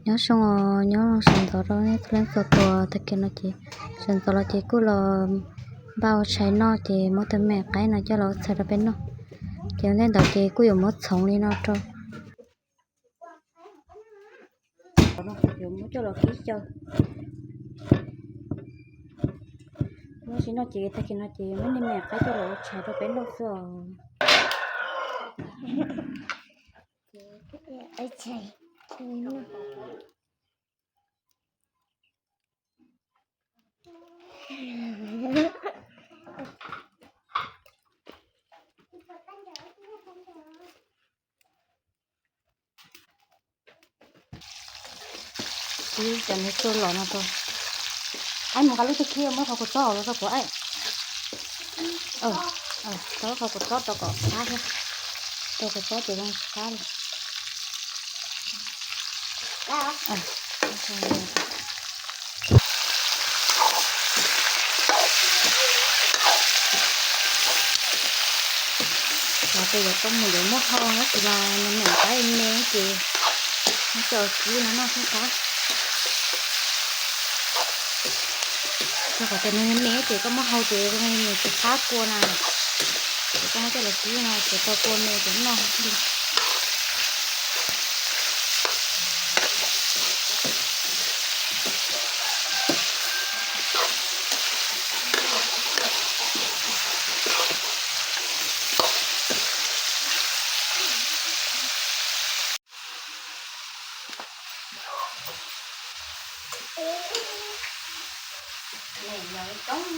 Nyob zoo os, nyob sawv ntxov rau nej txhua leej txhua tus. Tag kis no ces sawv ntxov los ces kuj los npaj ua tshais noj ces muab tus me qaib no coj los ua tshais rau peb noj. Ces ua ntej ntawd ces kuj yuav muab txhoov li no rau. Yuav muab coj los kib xyaw. Tab sis no ces tag kis no ces muab niag me qaib coj los ua tshais rau peb noj xwb os. Ib cov niag txua los no rau. Aib, mus nqa lub tag kib muab qhov kua txob los rau kuv aib. Rau qhov kua txob rau kom qab thiab. Rau kua txob ces zoo qab li. Cov tes yuav tau mus yuav muab hau no tab sis mas nws me qaib me ces muab coj kib no noj thiab qab. Rau qhov tias nws me ces koj muab hau ces nws tsis qab kua na. Ces koj muab coj los kib no ces tau kua me ces noj li. Tooj,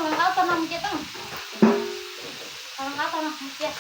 los nqa tau no mus cia Tooj. Los nqa tau no mus cia.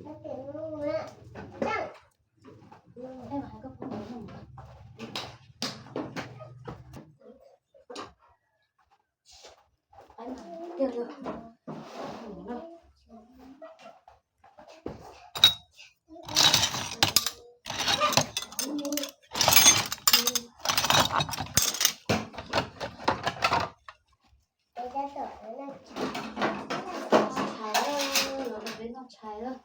Tshais, los nrog peb noj tshais lawm.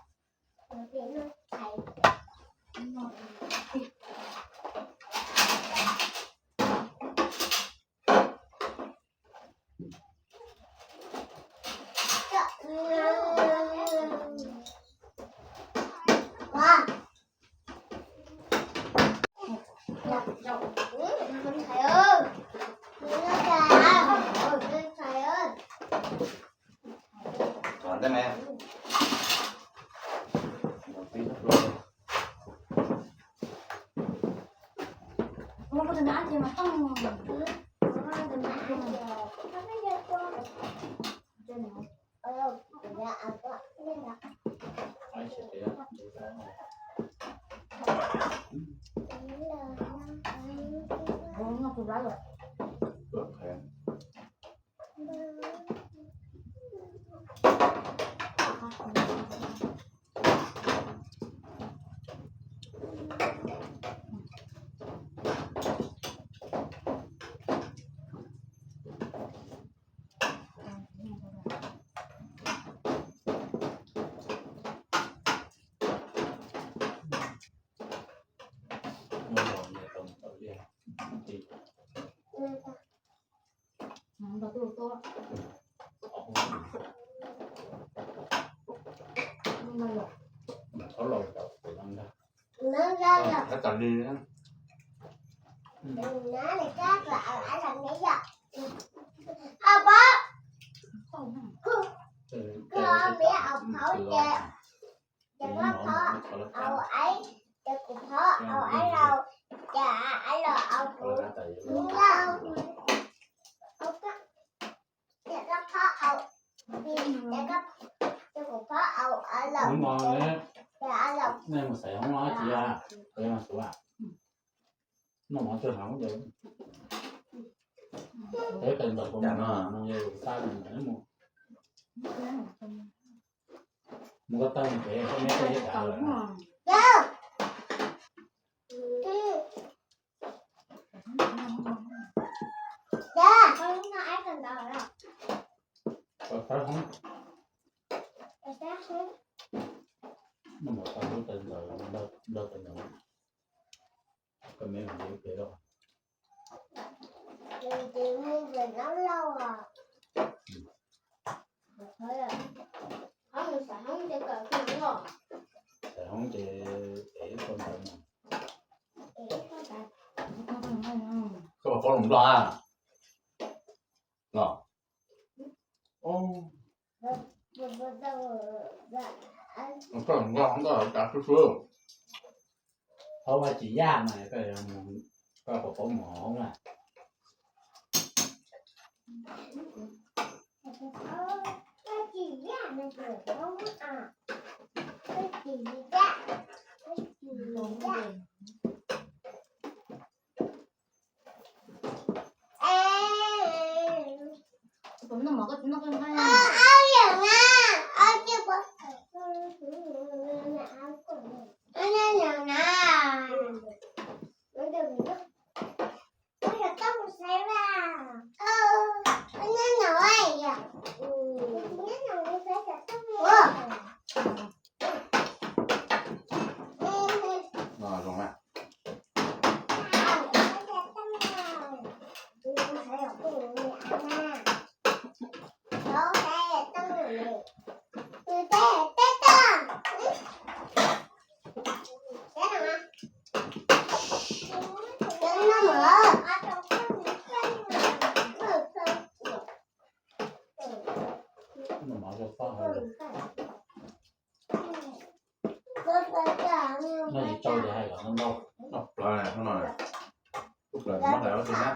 Nej mus xaiv hoob los tsis yog, qhov yog mas xub a. Noj mov tsawg heev ces peb qee ntawm kuv mus no yog yus xa mus ntawd mus. Mus ko taw mus pem koj neb koj yeb dav lawm. Koj faib hoob. Noj mov tau lub taw ntawd, npawg taw ntawd. Koj me mus pem los. Xaiv hoob ces ev koj ntawd no. Koj puas paub los nplog a? Los. Koj los nplog koj tav xwb xwb. Hoob tsis yaj mas koj, koj puas paub mus hoob na? Noj tsis tsau ces hais kom noj ntau. Noj plaws no, ub plaws muab hlais ua si na.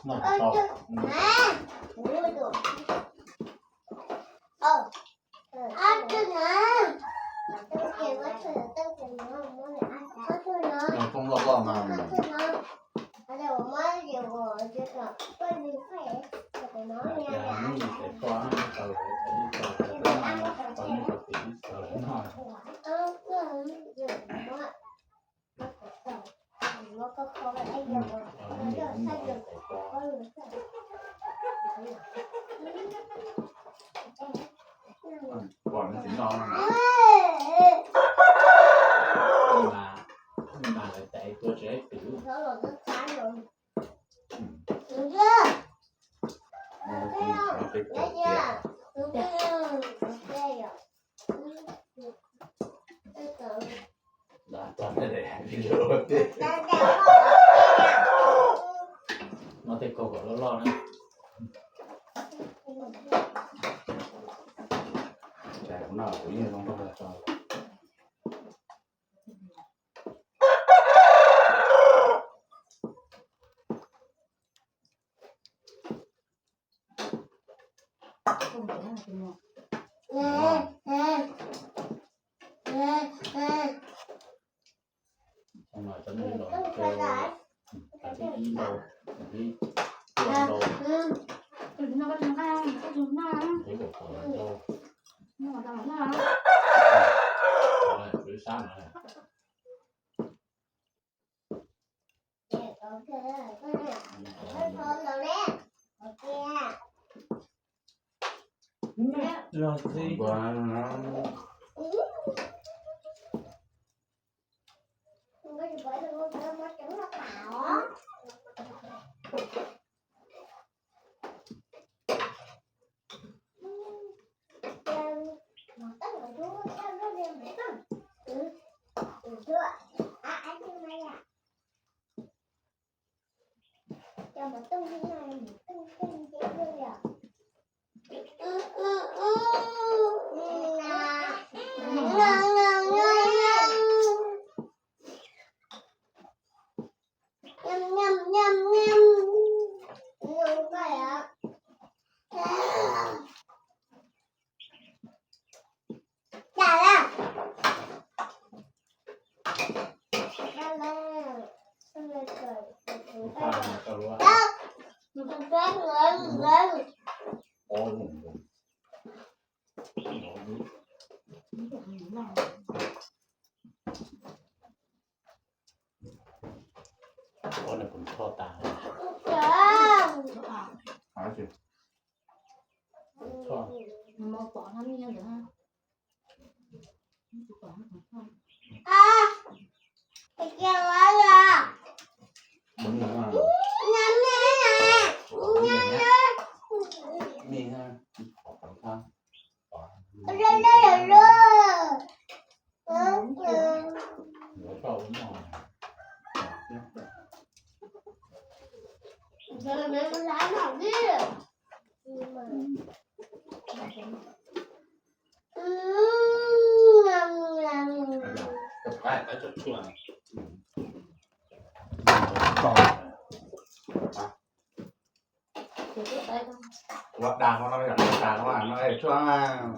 Noj tsis tau. Noj coob loj loj mas. Pom no tsis noj. Mas lawv tais tua tsis twm. No tej kaus kom loj loj na. Kuv no kuv yeej zoo nrog tso. Xyoo no cov neeg los, ib ntau, ib ntau, ib kom kom ntau, ib sab no. Los txiv. Ua nws kuv tho tas. Ua dag no, no yog dag no, no tshuaj.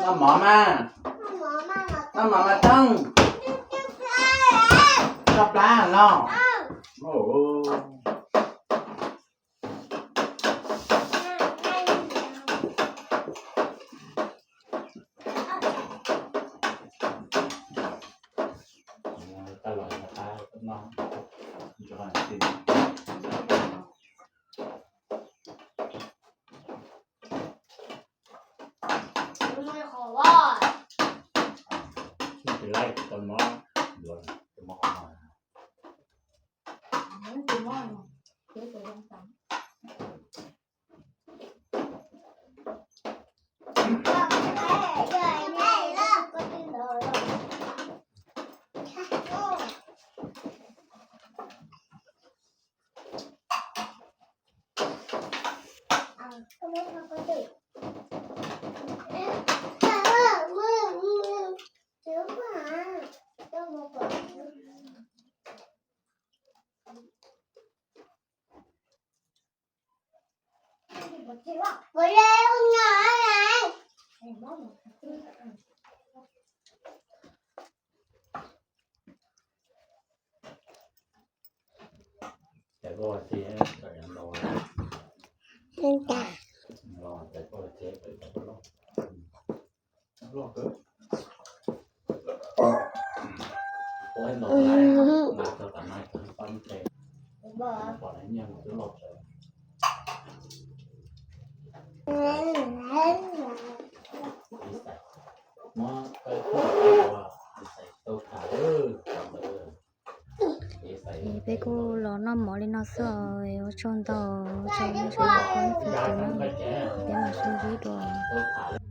Noj mov mas. Noj mov mas tooj. Noj plab los. Laib tus mob, tus mob qhov no. Es peb kuj los noj mov li no xwb, ua tsaug ntau, ua tsaug nej sawv daws txhua leej txhua tus na, peb mam sib ntsib dua.